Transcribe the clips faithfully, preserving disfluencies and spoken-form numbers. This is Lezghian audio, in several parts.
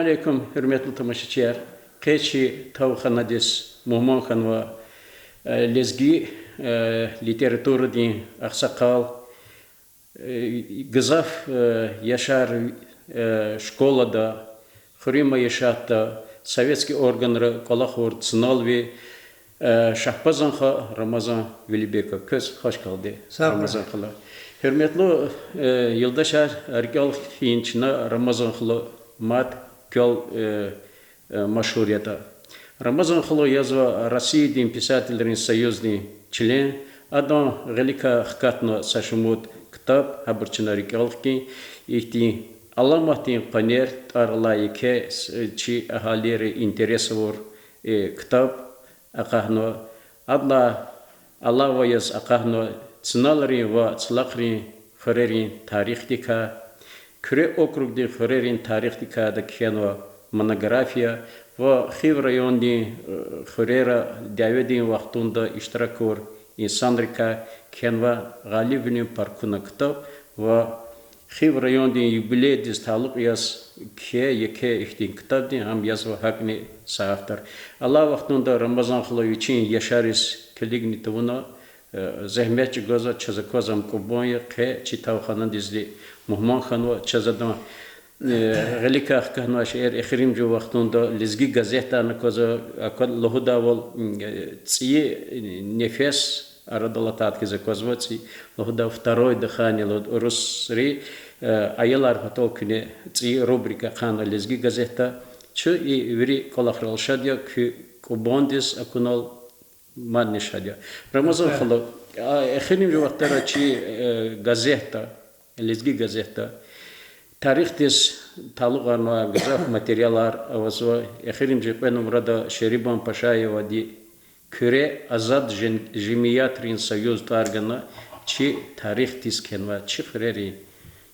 Алейкум, гьуьрметлу тамашачияр. Къе чи тавханадиз мугьман хьанва, э, лезги, э, литературадин агъсакъал, э, гзаф, э, яшар, э, школада, хуьруьн майишатда, советский органра кӀвалахур, цуналви, э, Шагьпазан хуа Рамазан Велибеков. Квез хвашкалди, Рамазан халу. Гьуьрметлу, э, юлдашар, рикӀел хьийин чна, Рамазан халу мад квел, э, э, машгьур ятӀа. Рамазан халу язва Россиядин писателрин союздин член, адан гъиликай хкатна са шумуд ктаб, гьабур чна рикӀел хкин, ихьтин аламатдин къванер, тӀвар алай еке с-, чи агьалийрин интерес авур, э, ктаб акъатна, адалай алава яз акъатна цуналрин ва цлахрин хуьрерин тарихдикай, Куьре округдин хуьрерин тарихдикай кхьенва монография ва Хив райондин, э, хуьрера дяведин вахтунда иштиракур инсанрикай кхьенва Гъалибвилин паркуна ктаб ва Хив райондин юбилейдиз талукь яз кхьей еке ихьтин ктабдин, гьам язва гьакӀни са автор. Алай вахтунда Рамазан халу вичин яшариз килигни тавуна, э, зегьмет чӀугвазва, чаз акваз ам кьубан я, къе чи тавханадизни мугьман хьанва, чаз адан, э, гъиликай хкатнавай шейэр эхиримжи вахтунда Лезги газетдани аквазва, аквада лугьудайвал, м, э, цӀийи, э, нефес арадал атайди хьиз аквазва, цӀийи лугьудай второе дыхание лугьудай урусри, э, аялар патал куьне цӀийи рубрика ахъайнава Лезги газетда. Чун и вири кӀвалахрал шад я, куь кьубандиз акунал мадни шад я. Рамазан халу, а, эхиримжи вахтара чи, э, газетда, Лезги газетда тарихдиз талукьарнавай гзаф материалар авазва. Эхиримжи кьве нумрада Шерибан Пашаевади Куьре азад жем-, жемиятрин союз тӀвар гана, чи тарихдиз кхьенвай, чи хуьрерин,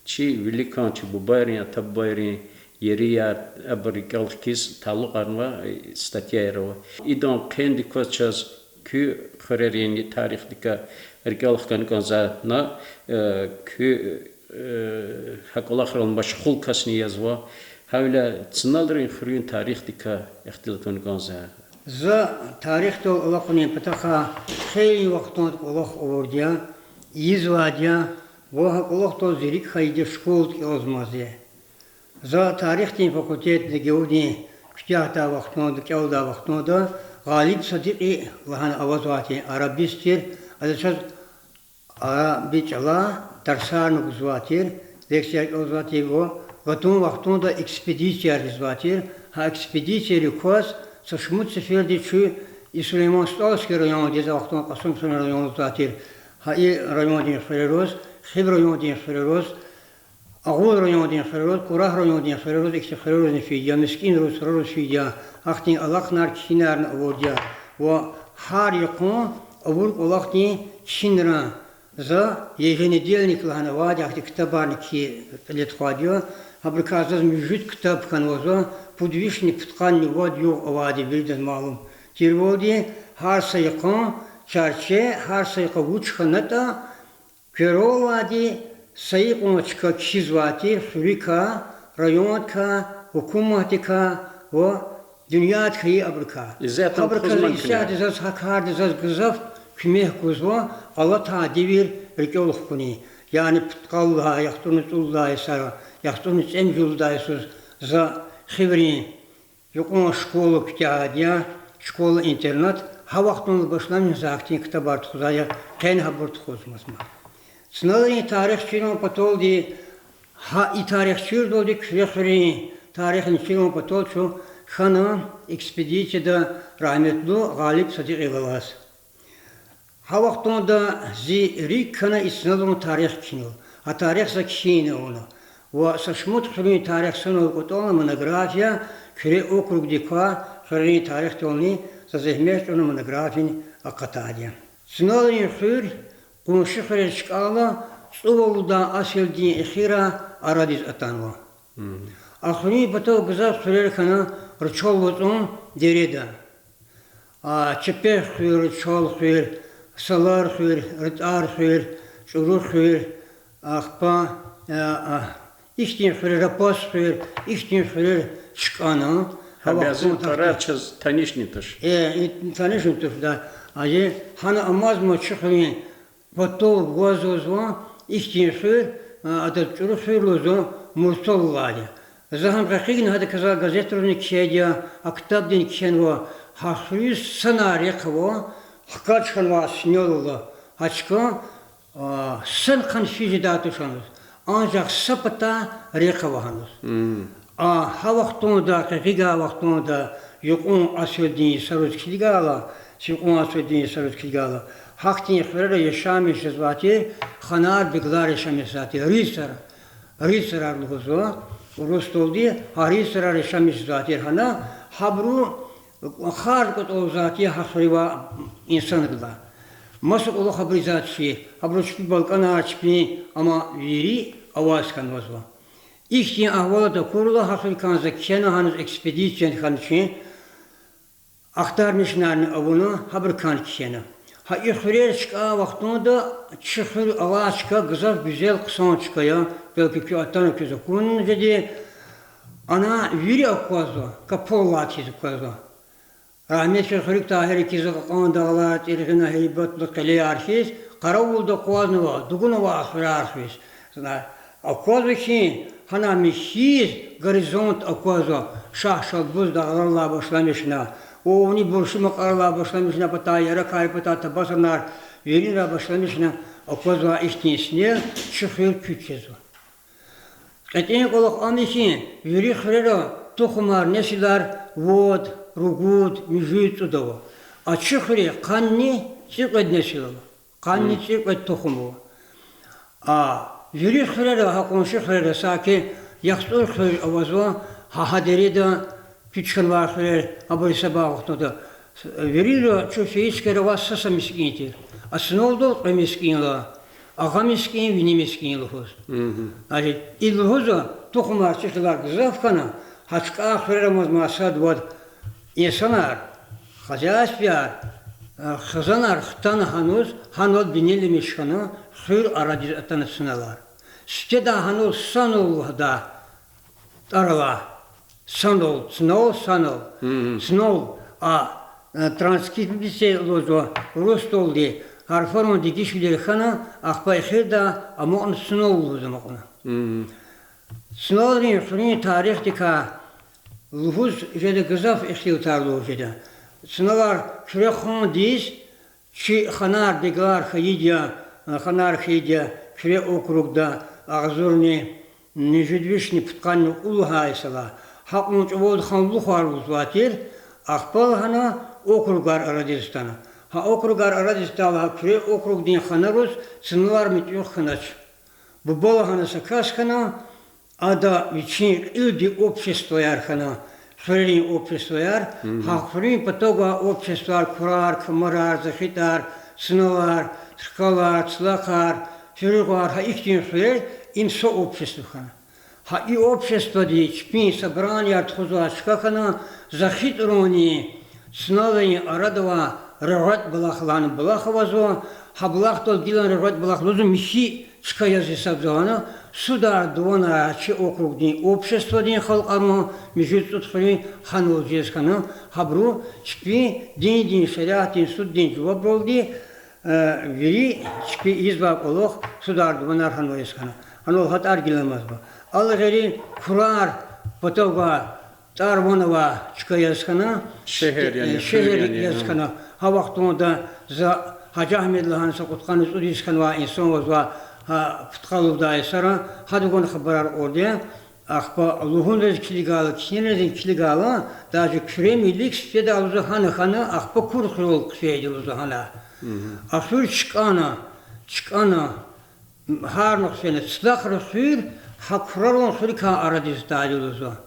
чи виликан, чи бубайрин, ата-бубайрин ерияр, абур рикӀел хкиз талукьарнавай, э, статьяяр ава. Идан къенди кваз чаз куь хуьрерин тарихдикай рикӀел хкана кӀанзавай, э, куь, э, гьа кӀвалахрал машгъул касни язва. Гьавиляй цуналрин хуьруьн тарихдикай ихтилат авуна кӀанзавай. За тарихдал алакьунин патахъай хейлин вахтунда кӀвалах авурди я, ийизвайди я, ва гьа кӀвалахдал зи рикӀ хьайиди я школада кӀелзамазди. За тарихдин факультетда ГГУ-дин куьтягьдай вахтунда, кӀелдай вахтунда Гъалиб Садикьи лагьана авазвай тир, арабист тир, адаз чаз араби чӀалай тарсарни гузвай тир, лекцияр кӀелзавай тир ва гатун вахтунда экспедицияр гъизвай тир. Гьа экспедицийрик кваз са шумуд сеферда чуьн и Сулейман-Стальский райондиз, а вахтунда Кьасумсулун район лугьузвай тир, гьа и райондин хуьрериз, Хив райондин хуьрериз, Агъуз райондин хуьрериз, Курагь райондин хуьрериз, ихьтин хуьреризни фейиди я, мискӀинриз, сурариз фейиди я, ахьтин алахъунар, кхьинарни авурди я. Ва гьар йикъан авур кӀвалахдин кхьинра за еженедельник лагьана авайди, ахьтин ктабарни кхьин кьиле тухвайди я. Гьабурукай заз муьжуьд ктаб хьанва за, пуд вишни пудкъанни вад югъ авайди виридаз малум тирвалди, гьар са йикъан чарче, гьар са йикъан вуч хьанатӀа, квералайди са йикъан чка кхьизвай тир хуьруькай, райондикай, гьукуматдикай ва дуьньядикай, абурукай. Гьабурукай исятда заз, гьа карда заз гзаф куьмек гузва алатай девир рикӀел хкунин. Яни пудкъаллай, яхцӀурни цӀудлай йисара, яхцӀурни цӀемуьжуьлдай йисуз за Хиврин юкьван школа куьтягьайди я, школа-интернат, гьа вахтунилай башламишна за гьахьтин ктабар тухузвайди я, къени гьабур тухузмазма. Цуналрин тарих чирун паталди, гьа и тарих чирдалди Куьре хуьруьн тарихни чирун патал чун хьана экспедицияда рагьметлу Гъалиб Садикьи галаз. Гьа вахтунда зи рикӀ хьана и цуналрин тарих кхьинал. А тарих за кхьинна авуна. Ва са шумуд хуьруьн тарих санал кӀватӀална монография, Куьре округдик квай хуьрерин тарихдални за зегьмет чӀугуна монографияни акъатайди я. Цуналрин хуьр къунши хуьрер чкӀайла цӀувад лагьай асирдин эхирай арадиз атанва. А хуьруьн патав гзаф хуьрер хьана Ручал вацӀун дереда. А, Чепех хуьр, Ручал хуьр, Салар хуьр, РтӀар хуьр, ЧӀуру хуьр, ахпа, а, а, ихьтин хуьрер, Рапас хуьр, ихьтин хуьрер чкӀана. Гьа бязин тӀварар чаз танишни туш. Э, и танишни туш, да. Ази, гьана амазма чи хуьруьн патав гваз лугьузва, ихьтин хуьр, а, адаз ЧӀуру хуьр лугьузва, Мурталалайди. За гьам къекъигна гьадакай газетризни кхьейди я, а ктабдини кхьенва, гьа хуьруьз санар рехъ ава, хкаж хьанвай синел ала, гьа чка, а, санал хъсан физ жедай туш гьаниз, анжах са пата рехъ ава гьаниз. А гьа вахтунда, къекъигай вахтунда, юкьван асирдин йисариз килигайла, юкьван асирдин йисариз килигайла, гьахьтин хуьрера яшамиш жезвай тир, ханар-беглар яшамиш жезвай тир, рыцарь, рыцарар лугьузва урусдалди, гьа рыцарар яшамиш жезвай тир гьана, гьабуру харж кӀватӀалзавай тир гьа хуьруьз авай инсанрилай. Маса кӀвалах гьабуруз ийизвай тушир, гьабуру чпин балкӀанар, чпин, амма вири аваз хьанвазва. Ихьтин агьвалат акурла, гьа хуьруькай за кхьена гьаниз, экспедицияни хьана чи, ахтармишунарни авуна, гьабурукайни кхьена. Гьа и хуьрер чкӀай вахтунда чи хуьр алай чка гзаф гуьзел хъсан чка я, белки куьн атана квез акун жеди, ана вири аквазва, капал алайди хьиз аквазва. Рагьметлу Хуьруьг Тагьиракай за кьакьан дагълар, ТӀиргъина гьейбатлу къелеяр хьиз, къаравулда акъвазнава, дугунава а хуьряй хуьз. Аквазва хьи, гьана михьиз горизонт аквазва, Шагь-Шалбуз дагъларилай башламишна, Вавни Бурши макьарилай башламишна, патай Яракай, патай Табасаранар, виринрай башламишна аквазвай ихьтин синел чи хуьр куьч жезва. КьетӀен кӀвалах ам я хьи, вири хуьрера тухумар, несилар вад, ругуд, муьжуьд, цӀуд ава. А чи хуьре къанни цӀикьвед несил ава, къанни цӀикьвед тухум ава. А вири хуьрера, гьа къунши хуьрера, саки ЯхцӀур хуьр авазва, гьа, гьа дереда куьч хьанвай хуьрер, абур гьисабай вахтунда. Вирида чун фейи чкайра авай са-са мискӀин тир. А Цуналдал кьве мискӀин ала, Агъа мискӀин, Вини мискӀин лугьуз. Значит, и лугьузва, тухумар чи хилер гзаф хьана, гьа чкӀай хуьрера амазмай сад-вад инсанар, хозяйствояр, э, хизанар хтана гьаниз, гьанал бинеламиш хьана, хуьр арадиз атана Цуналар. Сифтедай гьанал Санал лугьудай тӀвар алай. Санал, Цунал, Санал. Цунал, а, э, транскрипция лугьузва урусдалди, гьарфарин дегишвилер хьана, ахпа эхирда амукьна Цунал лугьуз амукьна. Цуналрин хуьруьн тарихдикай лугьуз жеда, гзаф ихтилатар лугьуз жеда. Цуналар Куьре хандиз чи ханар-беглар хьайиди я, ханар хьайиди я Куьре округда, агъзурни муьжуьд вишни пудкъанни кьуд лагьай йисалай. Гьакьван чӀавалди ханлухар лугьузвай тир, ахпа лагьана округар арадиз атана. Гьа округар арадиз атайла, гьа Куьре округдин ханариз Цуналар муьтӀуьгъ хьанач. Буба лагьана са кас хьана, ада вичин кьилди обществояр хьана, хуьрерин обществояр, гьа хуьруьн патав гвай обществояр, Курар, Камарар, ЗахитӀар, Цуналар, Тркалар, Цлахар, Туьруьгъар, гьа ихьтин хуьрер, им са общество хьана. Гьа и обществоди чпин собранияр тухузвай чка хьана, ЗахитӀрани Цуналрин арада авай Регъвет булах лагьана булах авазва, гьа булахдал гилан Регъвет булах лугьузва, михьи чка яз гьисабзава лагьана, судар дувана чи округдин обществодин халкьарни, муьжуьд-цӀуд хуьруьн, гьанал жез хьана, гьабуру чпин диндин, шариатдин, суддин жавабралди, э, вири чпи ийизвай кӀвалах, судар дуванар гьанал яз хьана. Гьанал гьа тӀвар гиламазва. Алай гъейри Курар патав гвай тӀвар-ван авай чка яз хьана, шегьер яз хьана. Гьа вахтунда за Гьажи Агьмед лагьана са кьудкъанни цӀуд йис хьанвай инсан ваз ва гьа пудкъаллудай йисара, гьадан гуна хабарар кьурди я, ахпа лугьунриз килигайла, кхьинриз килигайла, даже Куьремир вилик сифтедай лугьузва гьана хьана, ахпа Кур хуьрел хъфейди лугьузва гьана. А хуьр чкӀана, чкӀана, гьарна хъфена, Цлахрин хуьр, гьа Курарин хуьрикай арадиз атайди лугьузва.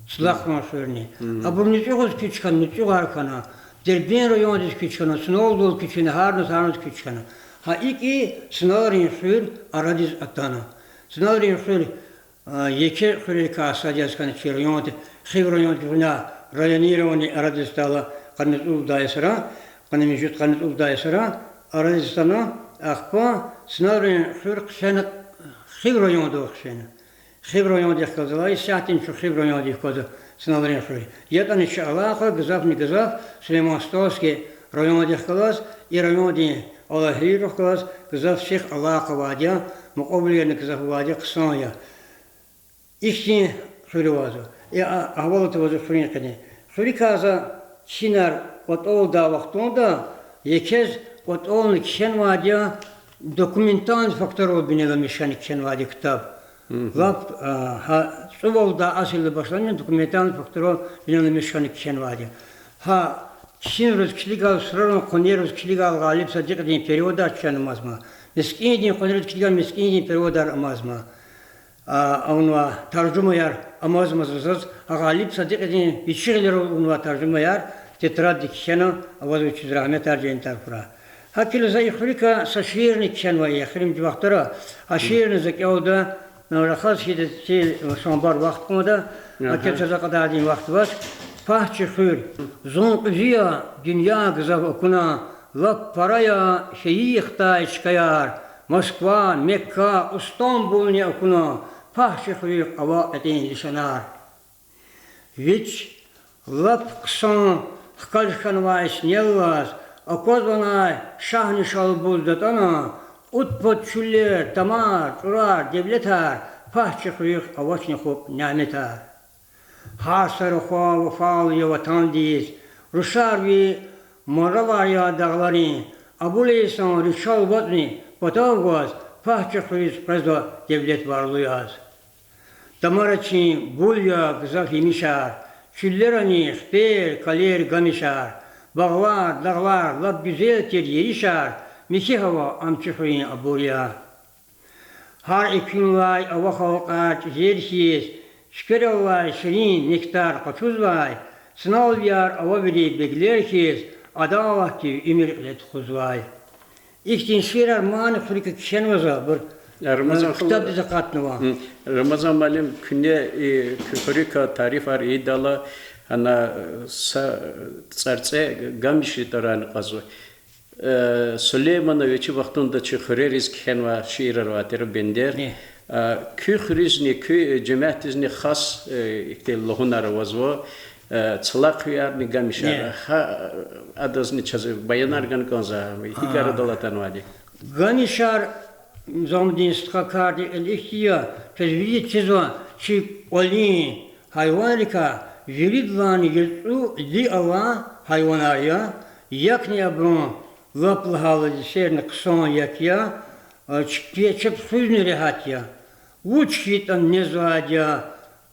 Цлахрин хуьрни. Абур НуцӀуьгъиз куьч хьана, НуцӀуьгъар хьана, Дербент райондиз куьч хьана, Цуналдал куьч хьана, гьарна, гьарназ куьч хьана. Гьа икӀ Цуналрин хуьр арадиз атана. Цуналрин хуьр, а, еке хуьрерикай сад яз хьана чи районди, Хив районди гуьгъуьниз районирование арадиз атайла къанни цӀуд лагьай йисара, къанни муьжуьд, къанни цӀуд лагьай йисара арадиз атана, ахпа Цуналрин хуьр хъфена, Хив райондал хъфена. Хив райондихъ галаз алай, исятда чун Хив райондихъ кваз, Сунелрин хуьр. ЯтӀани чи алакъа гзафни гзаф Сулейман-Стальский райондихъ галаз, и райондин Аллагьвийрихъ галаз гзаф сих алакъа авайди я, мукьвабилерни гзаф авайди я, хъсан я. Ихьтин хуьр авазва. И а-, агьвалат авазва хуьруьн къене. Хуьруькай за чинар кӀватӀалдай вахтунда, екез кӀватӀални кхьенвайди я, документальный факторал бинеламиш хьана кхьенвайди я ктаб. Лап, а, гьа, цӀувалдай асирдилай башламишна документальный факторал бинеламиш хьана кхьенвайди я. Гьа, кхьинриз килигайла, сурарун къванериз килигайла Гъалиб Садикьдин переводар кхьена амазма. МискӀиндин къванериз килигайла МискӀиндин переводар амазма. А, авунвай таржумаяр амазма заз, а Гъалиб Садикьдин вичи гъилера авунвай таржумаяр тетраддик кхьена, аваз вичиз рагьметар, женнетар хьурай. ГьакӀ хьайила за и хуьруькай са шиирни кхьенвай эхиримжи вахтара, а шиирни за кӀелда, рахаз хьиз чи самбар вахт кьунвайди я, гьакӀ хьайила чаз а кьадардин вахт вач. Пагь чи хуьр. Зун кьуьзуь я, дуьнья гзаф акуна, лап пара я хьайи хтай чкаяр, Москва, Мекка, Истамбулни акуна, пагь чи хуьруьхъ ава кьетӀен лишанар. Вич лап хъсан хкаж хьанвай синеллаз, аквазванай Шагьни Шалбуз датӀана, кьуд-пад чуьллер, тамар, чӀурар, девлетар, пагь чи хуьруьхъ авачни хупӀ няметар. Гьар са рухва вафалу я ватандиз, рушар ви маравар я дагъларин, абур ийисан ричал вацӀни патав гваз, пагь чи хуьруьз къвезва девлет варлу яз. Тамара чин бул я гзаф емишар, чуьллерани хипер, калер, гамишар, багълар, дагълар, лап гуьзел тир еришар, михьи гьава ам чи хуьруьн абур я. Гьар экуьнлай ава халкьар чӀижер хьиз, чуьквераллай ширин нектар къачузвай, цналвияр ава вири беглер хьиз, адалатдив уьмуьр кьиле тухузвай. Ихьтин шиирар мани хуьруькай кхьенва за абур, Рамазан, э, халу, ктабдиз акъатнава. Рамазан муаллим, куьне, э, куь хуьруькай тарифар ийидайла, ана, э, са, э, цӀарцӀе гамишрин тӀварарни кьазва. Э, Сулеймана вичи вахтунда чи хуьрериз кхьенвай шиирар авай тир, бендер. Э, куь хуьруьзни, куь жемятдизни хас, э, ихьтин лугьунар авазва, э, цлахуьярни гамишар. Гьа, адазни чаз баянар гана кӀанзава, гьикӀ арадал атанвайди. Гамишар, замдин стха, кардин кьил ихьтин я, чаз вирида чизва чи кӀвалин гьайванрикай виридалайни яцӀу ли алай гьайванар я, якни абурун лап лагьайла серни хъсан як я, а, чпи чеб хуьзни регьят я. Вуч хьайитӀани незвайди я,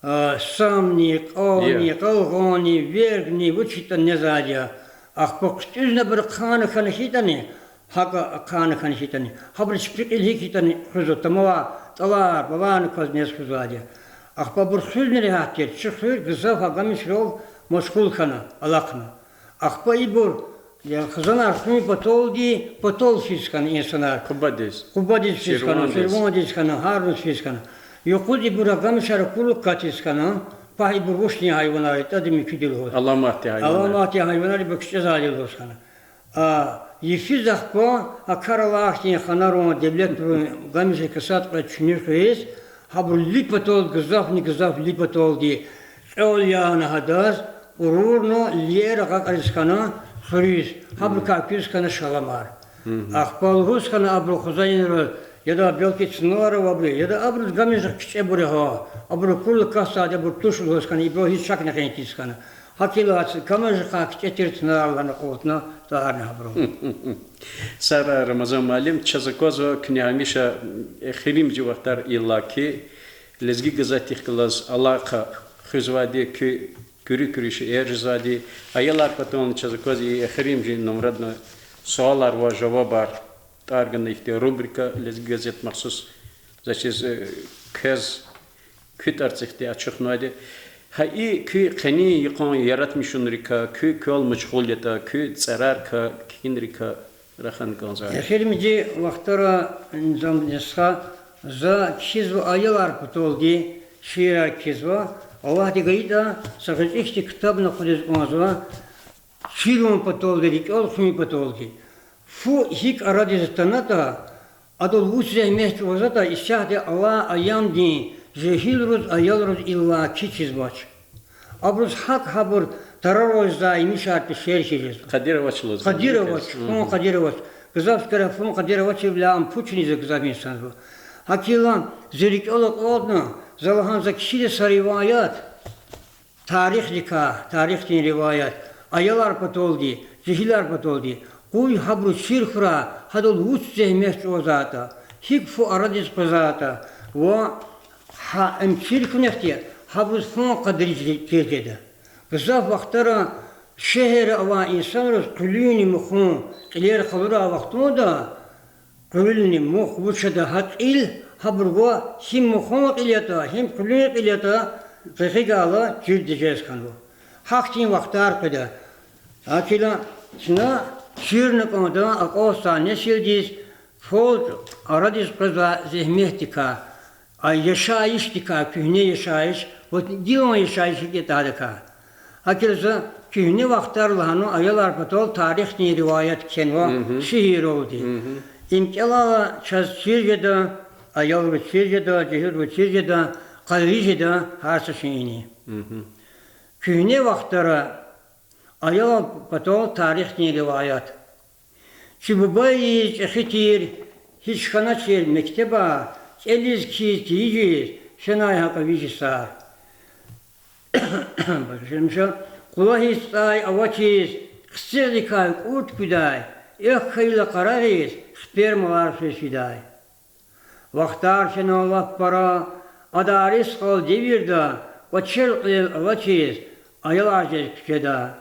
а, самни, кьални, къалгъанни, вергни, вуч хьайитӀани незвайди я. Ахпа хъуьтӀуьзни абур ахъайна хьана хьайитӀани, гьакӀ ахъайна хьана хьайитӀани, гьабуру чпи кьил гьикӀ хьайитӀани хуьзва, тамавай тӀалар-баларни кваз нез хуьзвайди я. Ахпа абур хуьзни регьят тир, чи хуьр гзаф а гамишрал машгъул хьана, алахъна. Ахпа ибур, я, хизанар хуьн паталди патал физ хьана инсанар. Къубадиз. Къубадиз физ хьана, Ширвандиз. Ширвандиз хьана, гьарниз физ хьана. Юкъуз ибур а гамишар акурла катиз хьана, пагь ибур вучтин гьайванар ятӀа, ада муькуьди лугьуз. Аламатдин гьайванар. Аламатдин гьайванар ибур кичӀезвайди лугьуз хьана. А, йифиз ахпа а кар алай хьтин ханарун, девлетдин гамишрикай сад кьвед чуьнуьхиз, гьабуру ли патал, гзафни гзаф ли паталди кьел яна гьадаз, урурна лиер агъакьариз хьана хуьруьз, гьабурукай куьз хьана шаламар. Ахпа лугьуз хьана абуру хизанрал, яда белки цналар авайбур я, яда абуруз гамишар кичӀебур я гьа, абуру акурла катзавайди абур туш лугьуз хьана, ибур гьич шак нехин тийиз хьана. ГьакӀ хьайила гамишарикай кичӀе тир цналар лагьана акъудна тӀварарни гьабуру. Сагърай, Рамазан муаллим, чаз аквазва куьне гьамиша эхиримжи вахтар иллаки Лезги газетдихъ галаз алакъа хуьзвайди, куь куьруь-куьруь шейэр жезвайди, аялар патални чаз акваз и эхиримжи нумрадин суалар ва жавабар тӀвар гана ихьтин рубрика Лезги газет махсус, заз чиз, э, квез куь тӀварцӀихъди ачухнавайди. Гьа и куь къенин йикъан яратмишунрикай, куь квел машгъул ятӀа, куь цӀарарикай, кхьинрикай рахана кӀанзава. Эхиримжи вахтара, Низамдин стха, за кхьизва аялар паталди, шиирар кхьизва, Аллагьди гайитӀа, са гъвечӀи хьтин ктабни акъудиз кӀанзава, чирун паталди, рикӀел хуьн паталди. Фу гьикӀ арадиз атанатӀа, адал вуч зегьмет чӀугвазватӀа, исятда алай аямдин жегьилриз, аялриз иллаки чизвач. Абуруз гьакӀ гьабур тарарзавай емишар пешер хьиз жезва. Къадир авач лугьузва. Къадир авач, фу къадир авач. Гзаф кар фу къадир авачирвиляй ам пуч ийиз гзаф инсанзава. ГьакӀ хьайила зи рикӀел акьалтна, за лагьана, за кхьида са риваят, тарихдикай, тарихдин риваят, аялар паталди, жегьилар паталди, къуй гьабуру чир хьурай, гьадал вуч зегьмет чӀугвазватӀа, гьикӀ фу арадиз къвезватӀа, ва гьа им чир хьунихъди гьабуруз фу къадир чир жеда. Гзаф вахтара шегьерра авай инсанриз къуьлуьнни мухун кьилер къалурай вахтунда, къуьлуьнни мух вуч ятӀа, гьа кьил, гьабур ва гьим мухун кьил ятӀа, гьим къуьлуьн кьил ятӀа, гъи-гъигайла чир жез хьанва. Гьахьтин вахтар къведа. ГьакӀ хьайила чна чирна кӀанда акьалтзавай несилдиз фу арадиз къвезвай зегьметдикай, а яшайишдикай, куьгьне яшайиш ва гилан яшайиш гьикӀ ятӀа гьадакай. ГьакӀ хьайила за куьгьне вахтар лагьана аялар патал тарихдин риваят кхьенва шииралди. Им кӀелайла чаз чир жеда, аялриз чир жеда, жегьилриз чир жеда, къадир жеда гьар са шейинин. Куьгьне вахтара аялар патал тарихдин риваят. Чи бубайриз чӀехи тир, гьич хьаначир мектебар, кӀелиз, кхьиз, тийижиз фенай гьакӀа виш йисар. Къулагьиз цӀай авачиз, хъсигъдикай кӀурт куьдай, экв хьайила къарагъиз, хипер-малар хуьз фидай. Вахтар фена лап пара, адар рисхал девирда, кӀвачер кьилел алачиз, аялар жез куьчеда.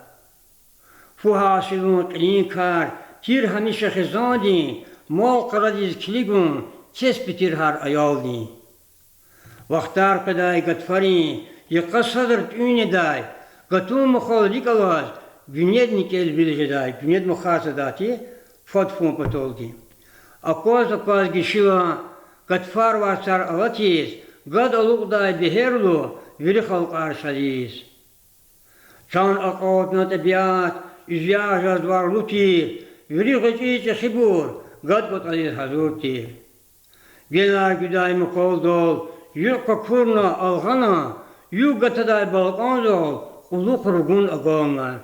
Фу гьасилун кьилин кар тир гьамиша хизандин, мал-къарадиз килигун кеспи тир гьар аялдин. Вахтар къведай гатфарин, йикъа садра тӀуьн недай, гатун мухал рикӀ алаз, гуьнедни кӀел-вил жедай, гуьнед мухар садати фад фун паталди. Акваз-акваз гишила гатфар варцар алатиз, гад алукьдай бегьерлу вири халкьар шад ийиз. Чан акьалтна тӀебиат, уьзяр жез варлу тир, вири гъвечӀи чӀехибур гад кӀватӀализ гьазур тир. Генар гуьдай мукалдал юкь какурна, алгъана, юг гатадай балкӀандал кьулухъ ругун агална.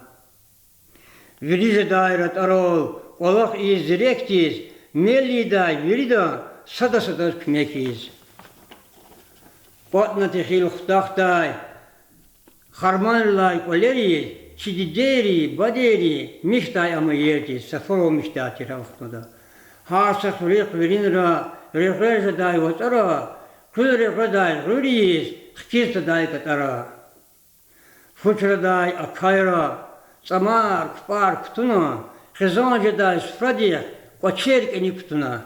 Вири жедай ратӀарал кӀвалах ийиз зирекдиз, мел ийидай вирида сада-садаз куьмек ийиз. КӀватӀна техил хутахдай харманрилай кӀвалериз, чи дидейри, бадейри михьдай ам иердиз, сеферал михьдай тир а вахтунда. Гьар са хуьруьхъ виринра регъвер жедай вацӀара, къуьл регъведай гъуьр ийиз, хкиз тадай катӀара. Фу чрадай акайра цӀамар, купӀар кутуна, хизан жедай суфрадихъ кӀвачер кӀаник кутуна.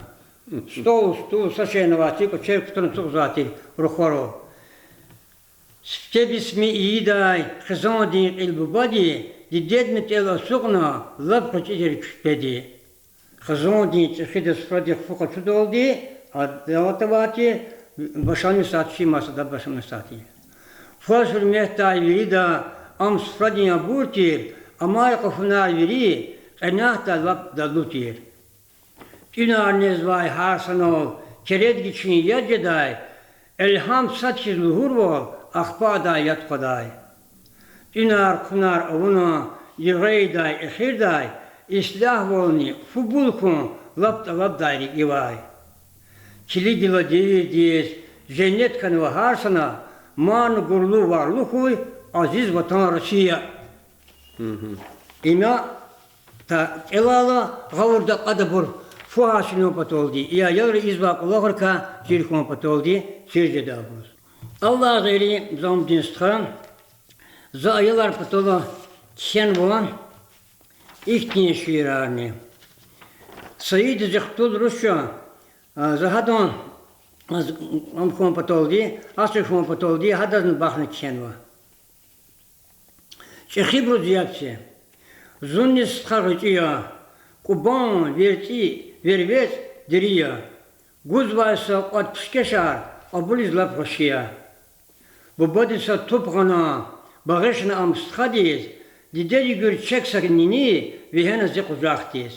Стол, стул, са шейни авайди, кӀвачер кутуна ацукьзавай тир рухварал. Сифте бисми ийидай хизандин кьил бубади дидедин тӀел ацукьна лап гъвечӀи тир куьпеди. Хизандин чӀехида суфрадихъ фу къачудалди, адалат авай тир, башламишзавай тир, чи масада башламишзавай тир. Фаз гьуьрметдай вирида ам суфрадин абур тир, амай кьафунар вири кьенатдай лап далу тир. ТӀуьнар незвай гьар санал керед гичин яд жедай, эльгьам сад хьиз лугьурвал ахпа адай яд хъвадай. ТӀуьнар-хъунар авуна югъейдай эхирдай, ислягьвални фу бул хьун лап тӀалабдай рикӀивай. Килигайла девирдиз женнет хьанва гьар сана, ман гурлу-варлу хьуй, азиз Ватан Россия. Има та кӀелайла гъавурда акьадайбур фу гьасилун паталди, и аялри ийизвай кӀвалахрикай чир хьун паталди чир жеда абуруз. Аллагь гъейри, за амдин стха, за аялар патал кхьенва ихьтин шиирарни. Саид Зихтул руш я, за гьадан, ам хьун паталди, асир хьун паталди, гьадазни бахна кхьенва. ЧӀехибуруз яб це. Зунни стха гъвечӀи я, Кубан, ВерцӀи, Вервецӏ дири я. Гузвай са кьвад пишкешар кьабулиз лап гъвечӀи я. Бубади са туп гъана, багъишна ам стхадиз, дидеди гуьр чек са нини вегьена зи къужахдиз.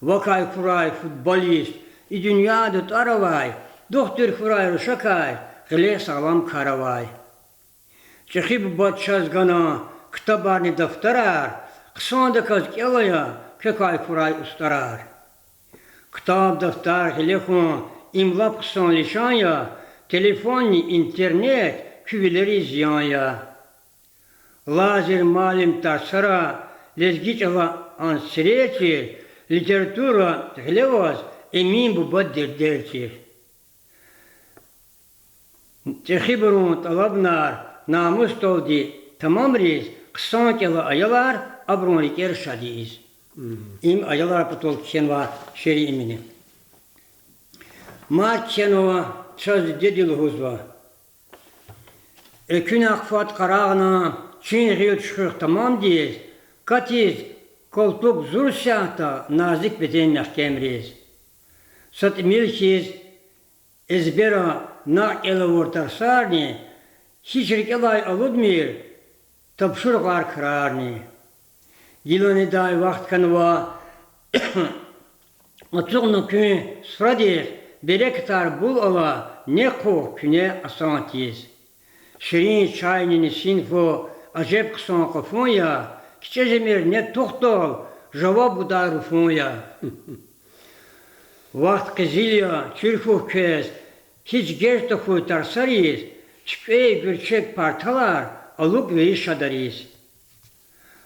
Вакай хьурай футболист, и дуьньяда тӀвар авай, духтур хьурай рушакай, гъиле сагълам кар авай. ЧӀехи бубад чаз гана ктабарни дафтарар, хъсандаказ кӀел ая квекай хьурай устӀарар. Ктаб, дафтар гъиле хьун— им лап хъсан лишан я, телефонни интернет куь вилериз зиян я. Лазер муаллим тарсара лезги чӀала ансирер чир, литература гъиле ваз Эмин бубад дердер чир. ЧӀехибурун тӀалабунар намусдалди тамамриз, хъсан кӀела аялар, абурун рикӀер шад ийиз. Им аялар патал кхьенвай шиир я имни. Мад кхьенва, чаз дидеди лугьузва: экуьнахъ фад къарагъна, чин гъил чуьхуьх тамамдиз, катиз калтук зур сятда, назик беден мягькемриз. Са тӀимил хьиз эзбера накь кӀел авур тарсарни, гьич рикӀелай алудмир тапшуругъар крарни. Гила недай вахт хьанва, ацукьна куьн суфрадихъ, берекатар бул ала, нек хъухъ куьне асант ийиз. Ширин чайни нисин фу ажеб хъсан къафун я, кичӀе жемир нек тухтал, жаваб гудай руфун я. Вахт къизил я, чир хьухь квез, гьич геж тахьуй тарсариз, цуьквей гуьрчег парталар алукӀ вири шадариз.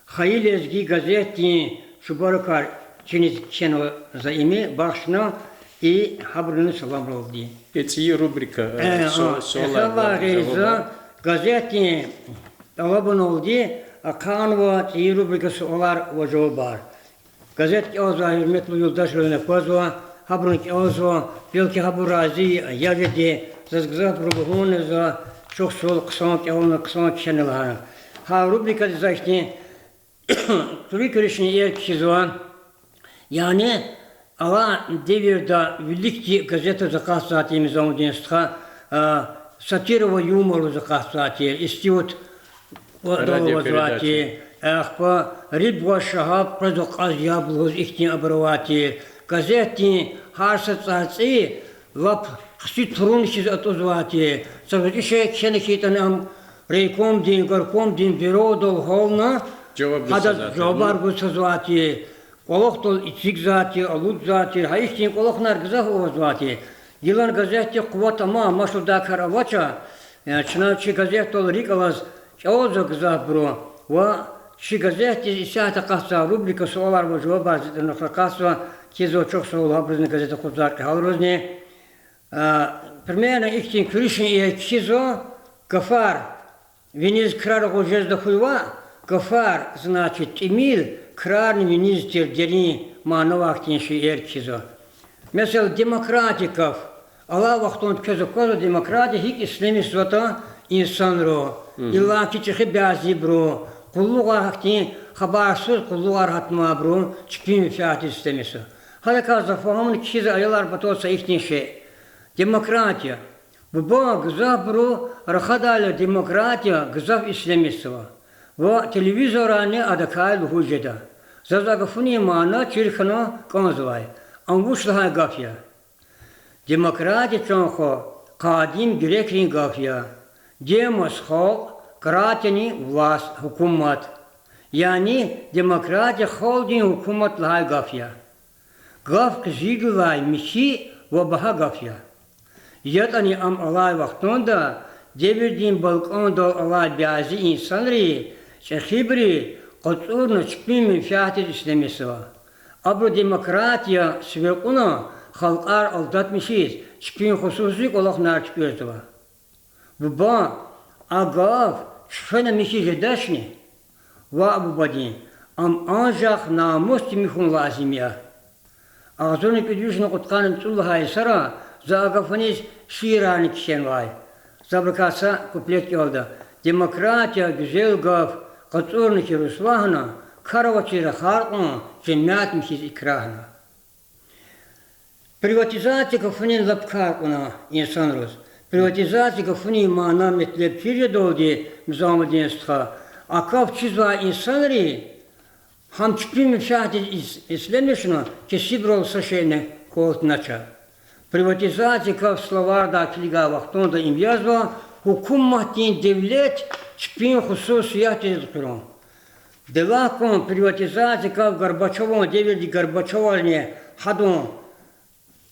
Хайи Лезги газетдин чубарукар чиниз кхьенва за ими, бахшна, и гьабурун саламралди. Э, цӀийи рубрика, э, суалар ва жавабар. Газетдин тӀалабуналди ахъанва цӀийи рубрика суалар ва жавабар. Газет кӀелзавай гьуьрметлу юлдашрин аквазва, гьабурни кӀелзава, белки гьабур рази я жеди, заз гзафбуру лугьуна за, чухсагъул хъсан кӀелна, хъсан кхьена лагьана. Гьа рубрикада за ихьтин куьруь-куьруьш шиир кхьизва. Яни алай девирда виликди газетдиз акъатзавай тир, мизамудин стха, сатира ва юмор лугьуз акъатзавай тир, институтда авазвай тир. Ахпа Риб ва Шагьаб къвезва кьаз яб лугьуз, ихьтин абур авай тир. Газетдин гьар са цӀарцӀи лап хци турун хьиз атӀузвай тир. Са гъвечӀи шей кхьена хьайитӀани, ам райкомдин, горкомдин бюродал гьална, гьадаз жавабар гуз тазвай тир. КӀвалахдал эцигзавай тир, алудзавай тир, гьа ихьтин кӀвалахар гзаф авазвай тир. Гилан газетдин къуват ама, машгьурдай кар авач. Чна чи газетдал рикӀ алаз кӀелзава гзафбуру, ва чи газетдиз исятда акъатзавай рубрика суалар ва жавабар зи тӀварунихъ акъатзава, кхьизва, чухсагъул гьабурузни, газет акъудзавай кьегьалризни. Примерно ихьтин куьруь шиир кхьизва, гафар виниз крар агъуз жезда хьуй ваъ, гафар, значит, тӀимил, крарни виниз тир дерин мана авай хьтин шиир кхьизва. Месела, демократия гаф. Алай вахтунда квез аквазва, демократия гьикӀ ишлемишзаватӀа инсанри, иллаки чӀехи бязибуру, къуллугъар, гьахьтин хабарсуз къуллугъар гьатнавайбуру чпин менфятдиз ишлемишзава. Гьадакай за фагьумна кхьизва аялар патал са ихьтин шей. Демократия. Буба, гзафбуру рахадайла демократия гзаф ишлемишзава. Ва телевизоррани адакай лугьуз жеда. Заз а гафунин мана чир хьана кӀанзавай. Ам вуч лагьай гаф я? Демократия, чан хва, къадим грекрин гаф я. Демос — халкь, кратияни власть, гьукумат. Яни демократия халкьдин гьукумат лагьай гаф я. Гаф къизилдилай михьи ва багьа гаф я. ЯтӀани ам алай вахтунда девирдин балкӀандал алай бязи инсанри, чӀехибури къачурна чпин менфятдиз ишлемишзава. Абуру демократия сиве кьуна халкьар алдатмишиз, чпин хсуси кӀвалахар туькӀуьрзава. Буба, а гаф чуьхвена михьиз жедачни? Ваъ, бубадин, ам анжах намусдин михьун лазим я. Агъзурни кӀуьд вишни кьудкъанни цӀуд лагьай йисара за а гафуниз шиирарни кхьенвай. За абурукай са куплет кӀелда. Демократия гуьзел гаф, къачурна хьи русвагьна, кар авачир рахар кьун, жемят михьиз икрагьна. Приватизация гафунин лап кар кьуна инсанриз. Приватизация гафунин мана-метлеб чир жедалди, мизамудин стха, а гаф чизвай инсанри гьам чпин менфятдиз ис-, ишлемишна, кесибрал са шейни кӀвалахнач. Приватизация гаф словардай килигай вахтунда им язва: Гьукуматдин девлет чпин хсусиятдиз элкъуьрун. Делахъ кьван приватизация кав Горбачёван девирдин, Горбачёвазни гьадан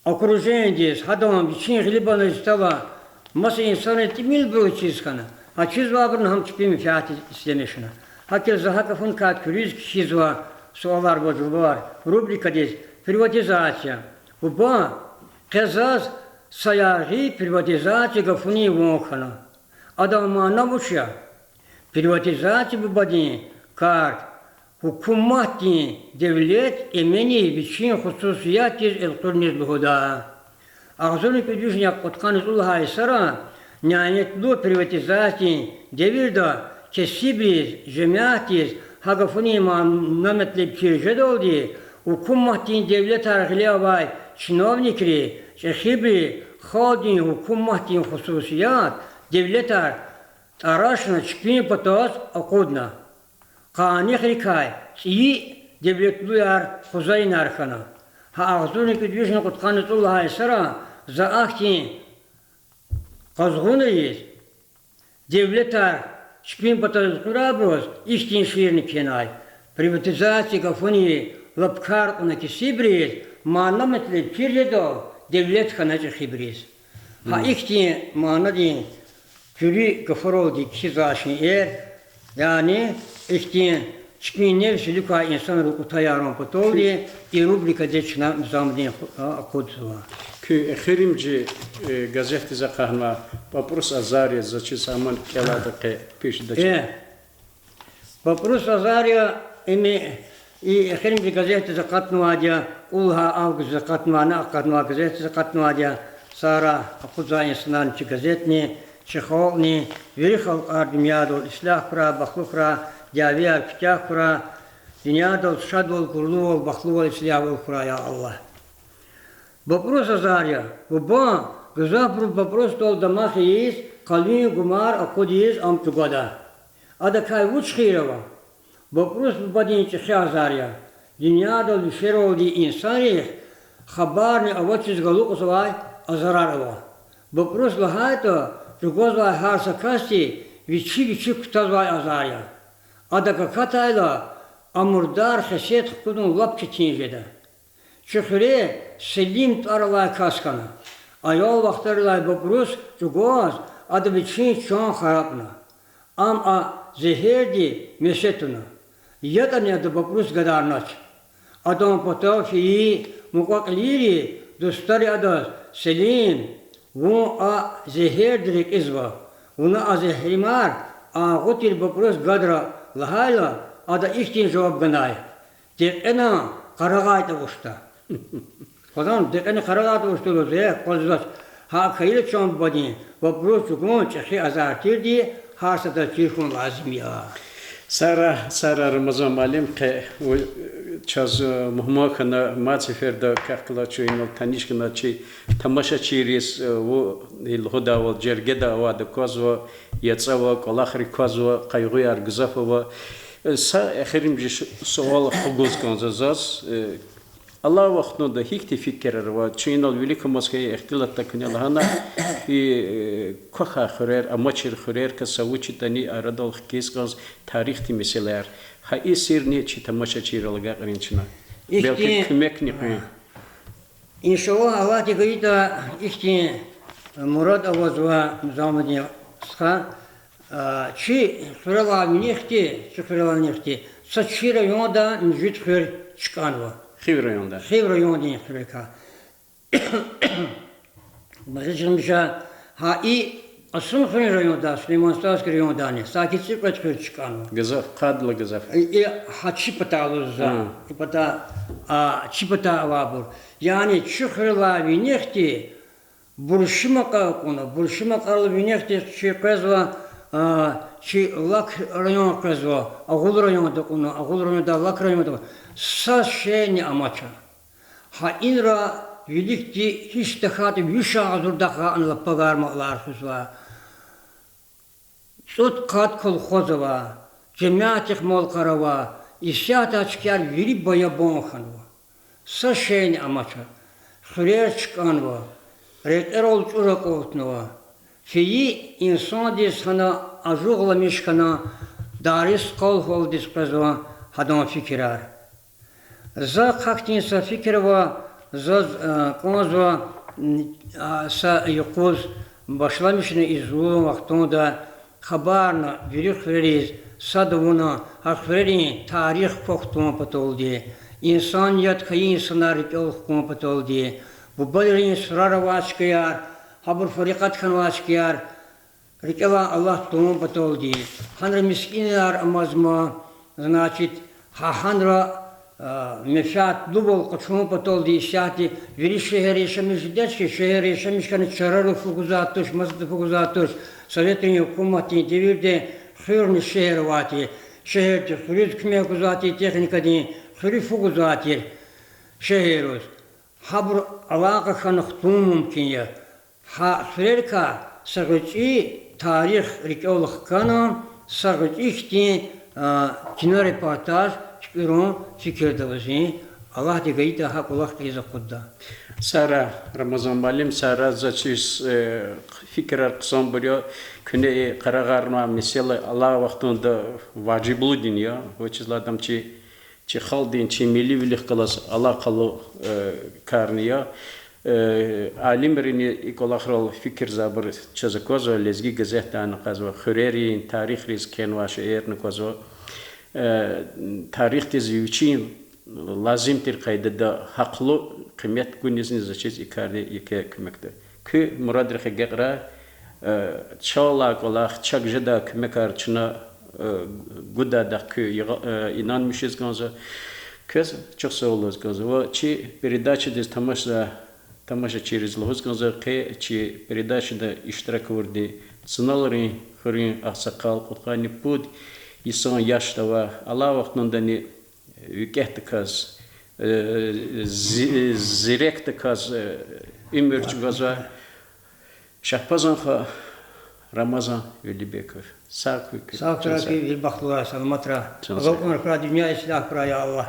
окружениедиз, гьадан вичин гъилибанриз тала маса инсанриз тӀимилбуруз чиз хьана. Гьа чизвайбурун гьам чпин менфятдиз ишлемишна. ГьакӀ хьайила за гьа гафуникай куьруьз кхьизва суалар ва жавабар рубрикадиз: приватизация. Буба, къе заз са яргъи приватизация гафунин ван хьана. Адан мана вуч я? Приватизация бубадин кар гьукуматдин девлет эменин вичин хсусиятдиз элкъуьруниз лугьуда. Агъзурни кӀуьд вишни кьудкъанни цӀуд лагьай йисара нянитлу приватизациядин девирда кесибриз, жемятдиз гьа гафунин мана-метлеб чир жедалди, гьукуматдин девлетар гъиле авай чиновникри, чӀехибри халкьдин гьукуматдин хсусият, девлетар тӀарашна чпин патаз акъудна. Къанихрикай цӀийи девлетлуяр, хузайинар хьана. Гьа агъзурни кӀуьд вишни кьудкъанни цӀуд лагьай йисара за ахьтин къазгъунриз, девлетар чпин патаз элкъуьрайбуруз ихьтин шиирни кхьенай. Приватизация гафуни лап кар кьуна кесибриз, мана-метлеб чир жедал, девлет хьана чӀехибриз. Гьа ихьтин манадин куьруь гафаралди кхьизвай шиир, яни ихьтин чпин нефс вилик квай инсанрин кӀутаярун паталди и рубрикадиз чна мизамдин акъудзава. Куьн эхиримжи газетдиз акъатнавай Вопрос Азария, заз чиз, аман кӀелайдакай пишедач. Вопрос Азария, им и эхиримжи газетдиз акъатнавайди я, кьуд лагьай августдиз акъатнавай, акъатнавай газетдиз акъатнавайди я, сара акъудзавай инсанарни чи газетни, чи халкьни, вири халкьар дуьньядал ислягь хьурай, бахтлу хьурай, дявеяр куьтягь хьурай, дуьньядал шадвал, гурлувал, бахтлувал, ислягьвал хьурай, я Аллагь. Вопрос Азария. Буба, гзафбуру вопросдал дамах ийиз, къалин гумар акъудиз ам чӀугвада. Адакай вуч хийир ава? Вопрос бубадин чӀехи азар я. Дуьньядал вишералди инсанрихъ хабарни авачиз галукьзавай азарар ава. Вопрос лагьайтӀа, чӀугвазвай гьар са касди вичи-вичи кутазвай азар я. Адак акатайла, а мурдар хесет хкудун лап четин жеда. Чи хуьре Селим тӀвар алай кас хьана. Аял вахтарилай Вопрос чӀугваз, ада вичин чан харапӀна. Ам а зегьерди месе туна. ЯтӀани ада Вопрос гадарнач. Адан патав фейи мукьва-кьилийри, дустари адаз: Селим, вун а зегьерди рекьизва, вуна а зегьримар агъу тир Вопрос гадра лагьайла, ада ихьтин жаваб ганай: Декьена къарагъайтӀа вуштӀа. Хъвазан, декьена къарагъайтӀа вуштӀа лугьуз, э, къвезвач. Гьа хьайила чан бубадин Вопрос чӀугун чӀехи азар тирди гьар садаз чир хьун лазим я. Сагърай, сагърай, Рамазан муаллим, къе чаз мугьман хьана, мад сеферда квехъ галаз чун инал таниш хьана чи тамашачийриз, вун лугьудайвал, жергеда авайди аквазва, яцӀ ава, кӀвалахрик квазва, къайгъуяр гзаф ава. Са эхиримжи суал гуз кӀанзава заз. Алай вахтунда гьихьтин фикирар ава, чун инал виликамаз хьайи ихтилатда куьне лагьана, и квахьай хуьрер, амачир хуьрерикай са вуч ятӀани арадал хкиз кӀанз тарихдин месэлаяр. Гьа и сирни чи тамашачийрал агакьрин чна. Белки куьмекни хьун. Иншаллагь, Аллагьди гайитӀа, ихьтин мурад авазва Низамудин стха. Чи хуьрелай винихъди, чи хуьрелай винихъди са чи районда муьжуьд хуьр чкӀанва. Хив районда? Хив райондин хуьрерикай. Бахшишмиша, гьа и Кьасумхуьруьн районда, Сулейман-Стальский райондани саки цӀикьвед хуьр чкӀанва. Гзаф, къадла гзаф. И гьа чи патай лугьузва, и патай, а, чи патай авайбур. Яни чи хуьрелай винихъди Буршимакьар кьуна, Буршимакьарилай винихъди чи къвезва, а, чи Лак район къвезва, Агъул районда кьуна, Агъул райондай Лак районда кьуна. Са шейни амач. Гьа инра виликди гьич тахьайтӀа виш агъзурдахъ гьа ана лапагар-малар хуьзвай. ЦӀуд-къад колхоз ава, жемятдихъ мал-къара ава, исятда чкаяр вири баябан хьанва. Са шейни амач. Хуьрер чкӀанва, рекьерал чӀур акьалтнава. Фейи инсандиз гьана ажугъламиш хьана, дарис къалхалдиз къвезва гьадан фикирар. За хъахьтин са фикир ава, заз кӀанзава са юкъуз башламишна и зулун вахтунда хабарна вири хуьрериз, сад авуна гьа хуьрерин тарих квахь тавун паталди, инсаният, хьайи инсанар рикӀел хкун паталди, бубайрин сурар авай чкаяр, гьабур фарикъат хьанвай чкаяр рикӀелай алат тавун паталди, гьанра мискӀинар амазма, значит, гьа гьанра менфятлувал къачун паталди исятда вири шегьерра яшамиш жедач хьи, шегьерра яшамиш хьана чарарив фу гузвайди туш, масадав фу гузвайди туш. Советрин гьукуматдин девирда хуьрни шегьер авай тир, шегьерди хуьруьз куьмек гузвай тир техникадин, хуьруьз фу гузвай тир шегьерриз. Гьабур алакъа хьана хтун мумкин я. Гьа хуьрерикай са гъвечӀи тарих рикӀел хкана, са гъвечӀи хьтин кинорепортаж туькӀуьрун фикирда ава зи. Аллагьди гайитӀа, гьа кӀвалах кьилиз акъудда. Сагърай, Рамазан муаллим, сагърай, заз чиз, фикирар хъсанбур я, куьне и къарагъарнавай месэла алай вахтунда важиблудин я, вучиз лагьайтӀа чи, чи халкьдин, чи милли вилик галаз алакъалу карни я. Алимрини и кӀвалахрал фикирзавайбур чаз аквазва, Лезги газетдани кьазва, хуьрерин тарихриз кхьенвай шейэрни квазва. Тарихдиз вичин лазим тир къайдада гьахълу къимет гунизни заз чиз и карни еке куьмекда. Куь мурадрихъ агакьрай, чалай кӀвалах, чак жедай куьмекар чна гудайдахъ куь инанмишиз кӀанзава. Квез чухсагъул лугьуз кӀанзава. Ва чи передачадиз тамашза, тамашачийриз лугьуз кӀанзава, къе чи передачада иштирак авурди Цуналрин хуьруьн агъсакъал, кьудкъанни пуд йисан яшда ава, алай вахтундани викӀегьдаказ, зи-, зирекдаказ уьмуьр чӀугвазва. Шагьпазан хва, Рамазан Велибеков. Сагъ хьуй куьн. Сагъ хьурай куьн, вири бахтлувай, саламатрай. Чан сагъ. Агалкьунар хьурай, дуьнья ислягь хьурай, я Аллагь.